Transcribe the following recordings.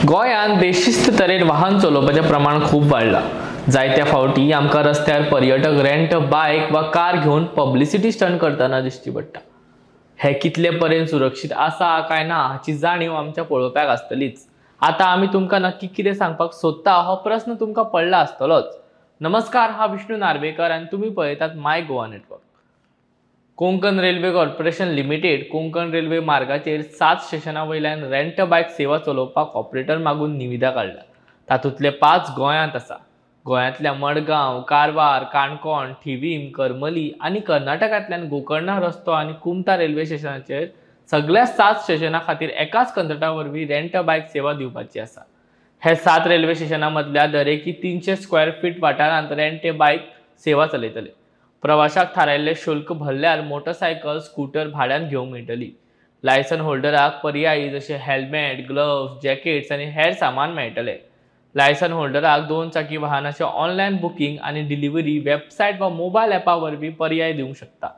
गोंयांत बेशिस्त तरेन वाहन चलोवपाचें प्रमाण खूब वाडलां. जायत्या फावटी आमकां रस्त्यार पर्यटक रेंट बायक वा कार घेवन पब्लिसिटी स्टंट करतना दिश्टी पडटा. हे कितले पर्यंत सुरक्षीत आसा काय ना हाची जाणीव आमच्या पळोवप्याक आसतलीच. आतां आमी तुमकां नक्की कितें सांगपाक सोदता हो प्रस्न तुमकां पडला आसतलोच. नमस्कार, हा विष्णू नार्वेकर आनी तुमी पळयतात my Goa network. Konkan railway corporation limited Konkan railway मार्गाचेर 7 स्टेशनां वयल्यान रेंट बायक सेवा चलोवपाक ऑपरेटर मागून निविदा काडल्या. तातूंतले 5 गोंयांत आसा. गोंयांतल्या मडगांव, कारवार, काणकोण, थिवीम, करमली आनी कर्नाटकांतल्यान गोकर्णा रस्तो आनी कुमता रेल्वे स्टेशनाचेर सगळ्या 7 स्टेशनां खातीर एकाच कंत्राटा वरवीं रेंट बायक सेवा दिवपाची आसा. हे 7 रेल्वे स्टेशनां मदल्या दरेकी 300 स्क्वेअर फीट वाठारांत रेंट बायक सेवा चलयतले. प्रवाशाक थारायल्ले शुल्क भरल्यार मोटरसायकल, स्कूटर भाड्यान घेवंक मेळटली. लायसन होल्डराक पर्यायी जशे हेल्मेट, ग्लव्स, जॅकेट्स आनी हेर सामान मेळटले. लायसन होल्डराक 2 चाकी वाहनाचे ऑनलायन बुकींग आनी डिलिव्हरी वेबसायट वा मोबायल ॲपा वरवीं पर्याय दिवंक शकता.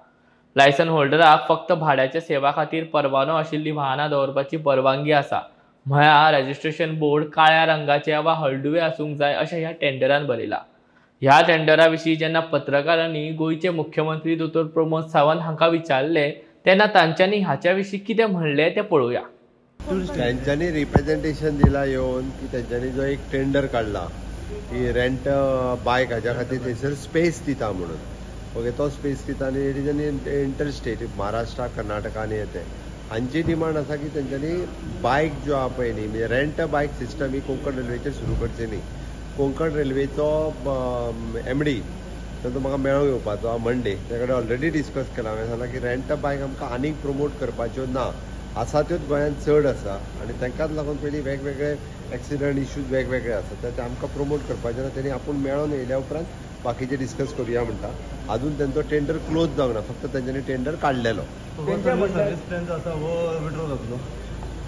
लायसन होल्डराक फक्त भाड्याच्या सेवा खातीर परवानो आशिल्ली वाहनां दवरपाची परवानगी आसा. म्हळ्यार रजिस्ट्रेशन बोर्ड काळ्या रंगाचे वा हळडुवे आसूंक जाय अशें ह्या टेंडरान बरयलां. ह्या टेंडरा विशीं जेन्ना पत्रकारांनी गोंयचे मुख्यमंत्री दोतोर प्रमोद सावंत हांकां विचारलें तेन्ना तांच्यांनी हाच्या विशीं कितें म्हणलें तें पळोवया. तेंच्यांनी रिप्रेझेंटेशन दिला येवन की तेंच्यांनी जो एक टेंडर काडला की रेंट बायक हाज्या खातीर थंयसर स्पेस दिता म्हणून. ओके, तो स्पेस दिता आनी it is an inter state Maharashtra, Karnataka आनी येते हांची डिमांड आसा की तेंच्यांनी बायक ज्यो आहा पळय न्ही, म्हणजे रेंट बायक सिस्टम ही कोंकण रेल्वेचेर सुरू करची न्ही. कोंकण रेल्वेचो एमडी तो म्हाका मेळोंक येवपाचो आहा मंडे, त्या कडेन ऑलरेडी डिस्कस केला. हांवें सांगलां की रेंट बायक आमकां आनीक प्रमोट करपाच्यो ना, आसा त्योच गोंयांत चड आसा आनी तांकांच लागून पयलीं वेगवेगळे एक्सिडंट इश्यूज वेगवेगळे आसा, ते आमकां प्रमोट करपाचे ना. तेणी आपूण मेळोन येयल्या उपरांत बाकीचे डिस्कस करुया म्हणटा. अजून तेंचो टेंडर क्लोज जावंक ना, फक्त तेंच्यांनी टेंडर काडलेलो.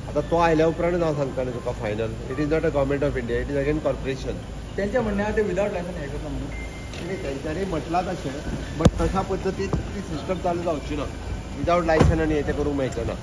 आतां तो आयल्या उपरांतच हांव सांगता न्ही तुका final. It is not a government of India, it is again corporation. तेंच्या म्हणणें ते विदाउट लायसन हें करता म्हणून तेंच्यांनी म्हटलां तशें, बट तशा पद्दतीन ती सिस्टम चालू जावची ना. विदाउट लायसन आनी हें तें करूंक मेळचें ना.